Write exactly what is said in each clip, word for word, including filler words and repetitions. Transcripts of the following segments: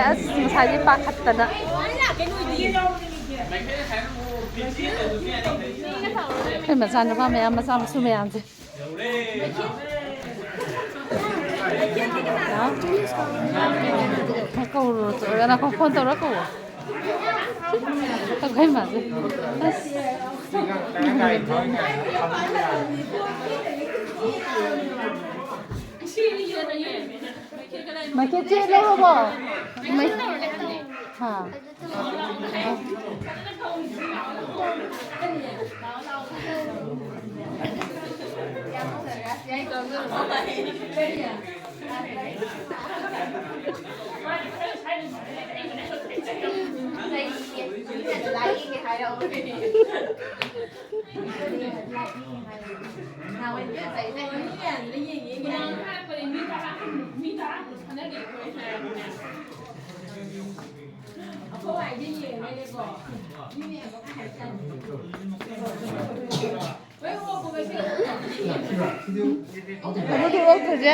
ꯑꯁ, ꯉꯁꯥꯏꯗꯤ ꯄꯥꯈꯠꯇꯅ꯫ ꯑꯩꯈꯣꯏ ꯃꯆꯥꯅꯨꯄꯥ ꯃꯌꯥꯝ, ꯃꯆꯥ ꯃꯁꯨ ꯃꯌꯥꯝꯁꯦ꯫ ꯀꯧꯔꯨꯔꯣ, ꯆꯠꯂꯒ ꯅꯀꯣ, ꯐꯣꯟ ꯇꯧꯔ ꯀꯧꯔꯣ꯫ ꯑꯩꯈꯣꯏ ꯃꯥꯁꯦ꯫ ꯑꯁ꯫ ꯃꯥꯏꯀꯦꯠ ꯆꯦ ꯂꯧꯔꯕꯣ? ꯃꯩ-, ꯍꯥ꯫ ꯑꯗꯨꯗꯤ ꯑꯣꯛꯇ꯭ꯔꯁꯦ꯫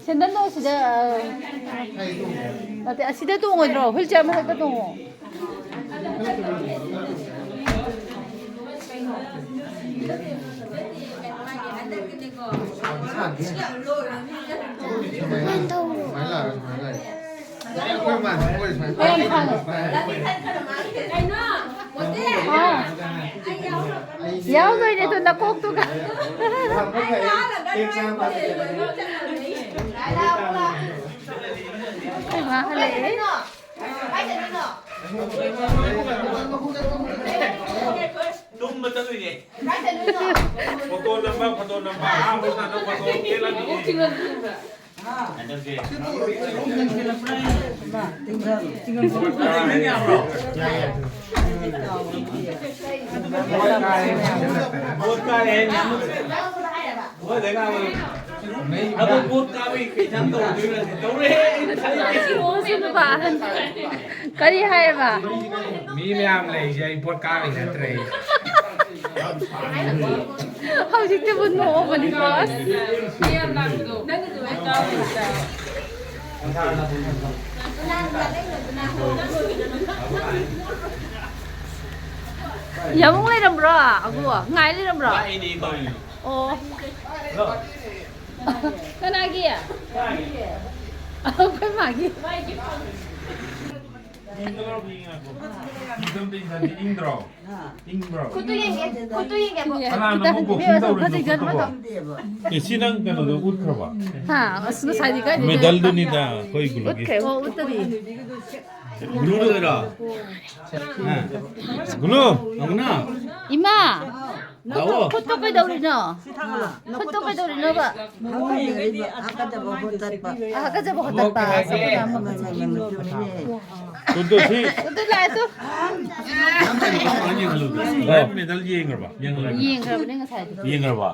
ꯁꯦꯟꯗꯜꯗꯣ ꯁꯤꯗ, ꯑ, ꯅꯠꯇꯦ, ꯑꯁꯤꯗ ꯇꯣꯡꯉꯣꯏꯗ꯭ꯔꯣ? ꯍꯨꯏꯜ ꯆꯦꯌꯔ ꯃꯊꯛꯇ ꯇꯣꯡꯉꯣ꯫ ꯌꯥꯎꯗꯣꯏꯅꯦ ꯑꯗꯨ ꯅꯀꯣꯛꯇꯨꯒ꯫ ꯑꯩꯈꯣꯏ ꯃꯥ ꯍꯜꯂꯛꯑꯦ꯫ ꯇꯨꯝꯕ ꯆꯠꯂꯨꯏꯅꯦ꯫ ꯐꯣꯇꯣ ꯅꯝꯕ, ꯐꯣꯇꯣ ꯅꯝꯕ꯫ ꯑꯥ, ꯍꯣꯏ, ꯐꯣꯇꯣ ꯆꯦꯜꯂꯝꯃꯤꯅꯦ꯫ ꯍꯟꯗꯛꯁꯦ꯫ ꯌꯥꯕ꯭ꯔꯣ? ꯄꯣꯠ ꯀꯥꯔꯦ꯫ ꯃꯣꯏꯗ ꯉꯥꯡꯕꯗꯣ꯫ ꯑꯗꯣ ꯄꯣꯠ ꯀꯥꯕꯩ ꯀꯩ ꯏꯟꯁꯥꯡ ꯇꯧꯗꯣꯏꯅꯣ? ꯇꯧꯔꯦ꯫ ꯀꯔꯤ ꯍꯥꯏꯌꯦꯕ? ꯃꯤ ꯃꯌꯥꯝ ꯂꯩꯁꯦ ꯑꯩ ꯄꯣꯠ ꯀꯥꯕꯩ ꯅꯠꯇ꯭ꯔꯦ꯫ ꯍꯧꯖꯤꯛꯇꯕꯨ ꯅꯣꯛꯑꯕꯅꯤꯀꯣ, ꯑꯁ꯫ ꯌꯥꯕꯨꯡ ꯂꯩꯔꯝꯕ꯭ꯔꯣ? ꯑꯒꯨ, ꯉꯥꯏ ꯂꯩꯔꯝꯕ꯭ꯔꯣ? ꯑꯣ꯫ ꯀꯅꯥꯒꯤ? ꯑꯩꯈꯣꯏ ꯃꯥꯒꯤ꯫ ꯏꯪꯗ꯭ꯔꯣ? ꯏꯪꯕ꯭ꯔꯣ? ꯈꯨꯠꯇꯨ ꯌꯦꯡꯒꯦ, ꯈꯨꯠꯇꯨ ꯌꯦꯡꯒꯦ꯫ ꯀꯅꯥꯅ ꯑꯃꯨꯛ boxing ꯇꯧꯔꯤꯅꯣ ꯈꯨꯠꯇꯨꯕꯣ? ꯑꯦ, ꯁꯤ ꯅꯪ ꯀꯩꯅꯣꯗꯣ ꯎꯠꯈ꯭ꯔꯕ? ꯍꯥ, ꯑꯁ, ꯉꯁꯥꯏꯗꯤ ꯀꯥꯏꯗꯩꯅꯣ? Medalꯗꯨꯅꯤꯗ, ꯑꯩꯈꯣꯏ ꯒꯨꯂꯨꯒꯤ꯫ ꯎꯠꯈ꯭ꯔꯦ꯫ ꯑꯣ, ꯎꯠꯇꯔꯤ꯫ ꯒꯨꯂꯨꯗꯨꯔꯣ? ꯒꯨꯂꯨ! ꯅꯪꯅ? ꯏꯃꯥ! ꯂꯥꯛꯑꯣ꯫ ꯈꯨꯠꯇꯣ ꯀꯩꯗꯧꯔꯤꯅꯣ? ꯈꯨꯠꯇꯣ ꯀꯩꯗꯧꯔꯤꯅꯣꯕ? ꯍꯥꯀꯠꯆꯕ ꯍꯣꯇꯠꯄ꯫ ꯍꯥꯀꯠꯆꯕ ꯍꯣꯇꯠꯄ꯫ ꯈꯨꯠꯇꯣ ꯁꯤ꯫ ꯑꯗꯨ ꯂꯥꯛꯑꯦ ꯇꯨ꯫ ꯌꯦꯡꯈ꯭ꯔꯕꯅꯦ ꯉꯁꯥꯏꯗꯤ꯫ ꯌꯦꯡꯈ꯭ꯔꯕ?